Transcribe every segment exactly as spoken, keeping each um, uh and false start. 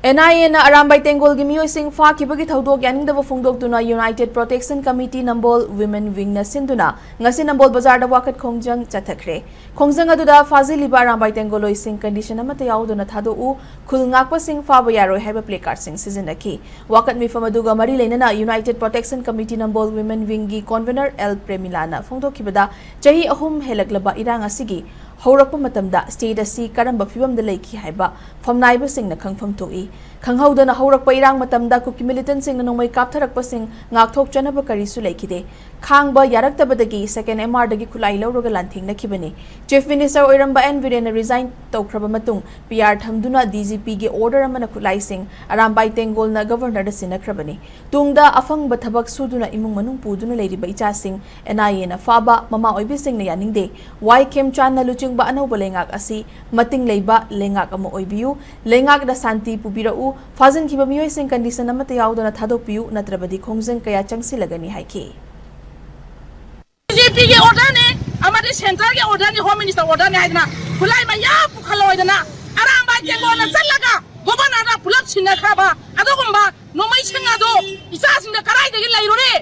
And ꯑꯥꯏ ꯑꯦꯅ ꯑꯔꯥꯝꯕꯥꯏ ꯇꯦꯡꯒꯣꯜꯒꯤ ꯃꯤꯑꯣꯏꯁꯤꯡ ꯐꯥꯈꯤꯕꯒꯤ ꯊꯧꯗꯣꯛ ꯌꯥꯅꯤꯡꯗꯕ ꯐꯣꯡꯗꯣꯛꯇꯨꯅ United Protection Committee ꯅꯝꯕꯣꯜ Women Wingꯅ ꯁꯤꯟꯗꯨꯅ ꯉꯁꯤ ꯅꯝꯕꯣꯜ ꯕꯖꯥꯔꯗ ꯋꯥꯀꯠ ꯈꯣꯡꯖꯪ ꯆꯠꯊꯈ꯭ꯔꯦ꯫ ꯈꯣꯡꯖꯪ ꯑꯗꯨꯗ ꯐꯥꯖꯤꯜꯂꯤꯕ ꯑꯔꯥꯝꯕꯥꯏ ꯇꯦꯡꯒꯣꯜꯂꯣꯏꯁꯤꯡ condition ꯑꯃꯠꯇ ꯌꯥꯎꯗꯅ ꯊꯥꯗꯣꯛꯎ, ꯈꯨꯜ ꯉꯥꯛꯄꯁꯤꯡ ꯐꯥꯕ ꯌꯥꯔꯣꯏ ꯍꯥꯏꯕ placardꯁꯤꯡ ꯁꯤꯖꯤꯟꯅꯈꯤ꯫ ꯋꯥꯀꯠ ꯃꯤꯐꯝ ꯑꯗꯨꯒ ꯃꯔꯤ ꯂꯩꯅꯅ United Protection Committee ꯅꯝꯕꯣꯜ Women Wingꯒꯤ convener ꯑꯦꯜ ꯄ꯭ꯔꯦꯃꯤꯂꯥꯅ ꯐꯣꯡꯗꯣꯛꯈꯤꯕꯗ, ꯆꯍꯤ ꯑꯍꯨꯝ ꯍꯦꯜꯂꯛꯂꯕ ꯏꯔꯥꯡ ꯑꯁꯤꯒꯤ ꯍꯧꯔꯛꯄ ꯃꯇꯝꯗ state ꯑꯁꯤ ꯀꯔꯝꯕ ꯐꯤꯕꯝꯗ ꯂꯩꯈꯤ ꯍꯥꯏꯕ ꯐꯝꯅꯥꯏꯕꯁꯤꯡꯅ ꯈꯪꯐꯝ ꯊꯣꯛꯏ꯫ ꯈꯪꯍꯧꯗꯅ ꯍꯧꯔꯛꯄ ꯏꯔꯥꯡ ꯃꯇꯝꯗ ꯀꯨꯀꯤ militantꯁꯤꯡꯅ ꯅꯣꯡꯃꯩ ꯀꯥꯞꯊꯔꯛꯄꯁꯤꯡ ꯉꯥꯛꯊꯣꯛꯆꯅꯕ ꯀꯔꯤꯁꯨ ꯂꯩꯈꯤꯗꯦ꯫ ꯈꯥꯡꯕ ꯌꯥꯔꯛꯇꯕꯗꯒꯤ second M Rꯗꯒꯤ ꯈꯨꯠꯂꯥꯏ ꯂꯧꯔꯒ ꯂꯥꯟꯊꯦꯡꯅꯈꯤꯕꯅꯤ꯫ Chief Minister ꯑꯣꯏꯔꯝꯕ ꯑꯦꯟ ꯕꯤꯔꯦꯟꯅ resign ꯇꯧꯈ꯭ꯔꯕ ꯃꯇꯨꯡ P R ꯊꯝꯗꯨꯅ D G Pꯒꯤ order ꯑꯃꯅ ꯈꯨꯠꯂꯥꯏꯁꯤꯡ ꯑꯔꯥꯝꯕꯥꯏ ꯇꯦꯡꯒꯣꯜꯅ Governorꯗ ꯁꯤꯟꯅꯈ꯭ꯔꯕꯅꯤ꯫ ꯇꯨꯡꯗ ꯑꯐꯪꯕ ꯊꯕꯛ ꯁꯨꯗꯨꯅ ꯏꯃꯨꯡ ꯃꯅꯨꯡ ꯄꯨꯗꯨꯅ ꯂꯩꯔꯤꯕ ꯏꯆꯥꯁꯤꯡ N I Aꯅ ꯐꯥꯕ ꯃꯃꯥ ꯑꯣꯏꯕꯤꯁꯤꯡꯅ ꯌꯥꯅꯤꯡꯗꯦ꯫ ꯋꯥꯏ ꯈꯦꯝꯆꯥꯟꯅ ꯂꯨꯆꯤꯡꯕ ꯑꯅꯧꯕ ꯂꯩꯉꯥꯛ ꯑꯁꯤ ꯃꯇꯤꯡ ꯂꯩꯕ ꯂꯩꯉꯥꯛ ꯑꯃ ꯑꯣꯏꯕꯤꯌꯨ꯫ ꯂꯩꯉꯥꯛꯅ ꯁꯥꯟꯇꯤ ꯄꯨꯕꯤꯔꯛꯎ꯫ ꯐꯥꯖꯤꯟꯈꯤꯕ ꯃꯤꯑꯣꯏꯁꯤꯡ condition ꯑꯃꯠꯇ ꯌꯥꯎꯗꯅ ꯊꯥꯗꯣꯛꯄꯤꯌꯨ, ꯅꯠꯇ꯭ꯔꯕꯗꯤ ꯈꯣꯡꯖꯪ ꯀꯌꯥ ꯆꯪꯁꯤꯜꯂꯒꯅꯤ ꯍꯥꯏꯈꯤ꯫ B J Pꯒꯤ orderꯅꯤ ꯑꯃꯗꯤ centreꯒꯤ orderꯅꯤ, Home Minister orderꯅꯤ ꯍꯥꯏꯗꯅ ꯈꯨꯠꯂꯥꯏ ꯃꯌꯥꯝ ꯄꯨꯈꯠꯂꯣꯏꯗꯅ ꯑꯔꯥꯝꯕꯥꯏ ꯇꯦꯡꯒꯣꯜꯅ ꯆꯠꯂꯒ Governorꯗ ꯄꯨꯂꯞ ꯁꯤꯟꯅꯈ꯭ꯔꯕ ꯑꯗꯨꯒꯨꯝꯕ ꯅꯣꯡꯃꯩꯁꯤꯡ ꯑꯗꯨ ꯏꯆꯥꯁꯤꯡꯗ ꯀꯗꯥꯏꯗꯒꯤ ꯂꯩꯔꯨꯔꯤ?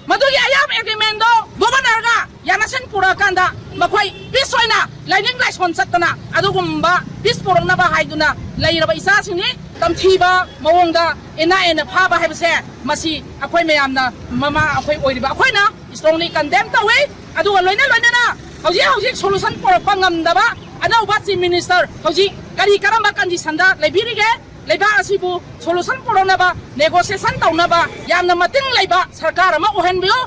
ꯃꯗꯨꯒꯤ ꯑꯌꯥꯝꯕ agreementꯗꯣ Governorꯒ ꯌꯥꯅꯁꯤꯟ ꯄꯨꯔꯛꯑꯀꯥꯟꯗ ꯃꯈꯣꯏ peace ꯑꯣꯏꯅ ꯂꯥꯏꯅꯤꯡ ꯂꯥꯏꯁꯣꯟ ꯆꯠꯇꯅ ꯑꯗꯨꯒꯨꯝꯕ peace ꯄꯨꯔꯛꯅꯕ ꯍꯥꯏꯗꯨꯅ ꯂꯩꯔꯕ ꯏꯆꯥꯁꯤꯡꯅꯤ꯫ ꯇꯝꯊꯤꯕ ꯃꯑꯣꯡꯗ N I Aꯅ ꯐꯥꯕ ꯍꯥꯏꯕꯁꯦ ꯃꯁꯤ ꯑꯩꯈꯣꯏ ꯃꯌꯥꯝꯅ ꯃꯃꯥ ꯑꯩꯈꯣꯏ ꯑꯣꯏꯔꯤꯕ ꯑꯩꯈꯣꯏꯅ strongly condemn ꯇꯧꯏ꯫ ꯑꯗꯨꯒ ꯂꯣꯏꯅ ꯂꯣꯏꯅꯅ ꯍꯧꯖꯤꯛ ꯍꯧꯖꯤꯛ solution ꯄꯨꯔꯛꯄ ꯉꯝꯗꯕ ꯑꯅꯧꯕ Chief Minister ꯍꯧꯖꯤꯛ ꯀꯔꯤ ꯀꯔꯝꯕ conditionꯗ ꯂꯩꯕꯤꯔꯤꯒꯦ? ꯂꯩꯕꯥꯛ ꯑꯁꯤꯕꯨ solution ꯄꯨꯔꯛꯅꯕ, negotiation ꯇꯧꯅꯕ ꯌꯥꯝꯅ ꯃꯇꯤꯡ ꯂꯩꯕ ꯁꯔꯀꯥꯔ ꯑꯃ ꯑꯣꯏꯍꯟꯕꯤꯌꯨ꯫